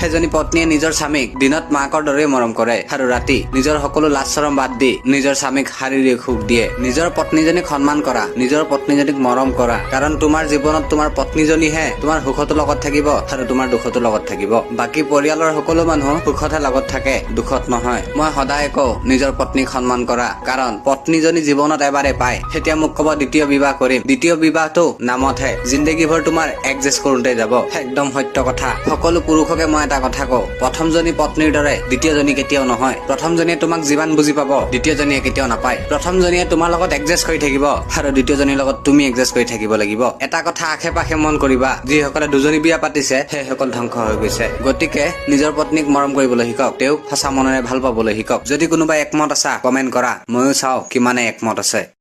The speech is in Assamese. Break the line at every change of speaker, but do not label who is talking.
সেইজনী পত্নীয়ে নিজৰ স্বামীক দিনত মাকৰ দৰেই মৰম কৰে আৰু ৰাতি নিজৰ সকলো লাজ চৰম বাদ দি নিজৰ স্বামীক শাৰীৰিক সুখ দিয়ে। নিজৰ পত্নীজনীক সন্মান কৰা, নিজৰ পত্নীজনীক মৰম কৰা, কাৰণ তোমাৰ জীৱনত তোমাৰ পত্নীজনীহে তোমাৰ সুখতো লগত থাকিব আৰু তোমাৰ দুখতো লগত থাকিব। বাকী পৰিয়ালৰ সকলো মানুহ সুখতহে লগত থাকে, দুখত নহয়। মই সদায় কওঁ, নিজৰ পত্নীক সন্মান কৰা, কাৰণ পত্নীজনী জীৱনত এবাৰে পায়। তেতিয়া মোক ক'ব, দ্বিতীয় বিবাহ কৰিম। দ্বিতীয় বিবাহটো নামতহে, জিন্দগীভৰ তোমাৰ এডজাষ্ট কৰোঁতে যাব। একদম সত্য কথা। সকলো পুৰুষকে মই এটা কথা কওঁ, প্ৰথমজনী পত্নীৰ দৰে দ্বিতীয়জনী কেতিয়াও নহয়। প্ৰথমজনীয়ে তোমাক যিমান বুজি পাব, দ্বিতীয়জনীয়ে কেতিয়াও নাপায়। প্ৰথমজনীয়ে তোমাৰ লগত এডজাষ্ট কৰি থাকিব আৰু দ্বিতীয়জনীৰ লগত তুমি এডজাষ্ট কৰি থাকিব লাগিব। এটা কথা আশে পাশে মন কৰিবা, যিসকলে দুজনী বিয়া পাতিছে, সেইসকল ধ্বংস হৈ গৈছে। গতিকে নিজৰ পত্নীক মৰম কৰিবলৈ শিকক, তেওঁক সঁচা মনেৰে ভাল পাবলৈ শিকক। যদি কোনোবাই একমত আছা, কমেণ্ট কৰা, ময়ো চাওঁ কিমানে একমত আছে।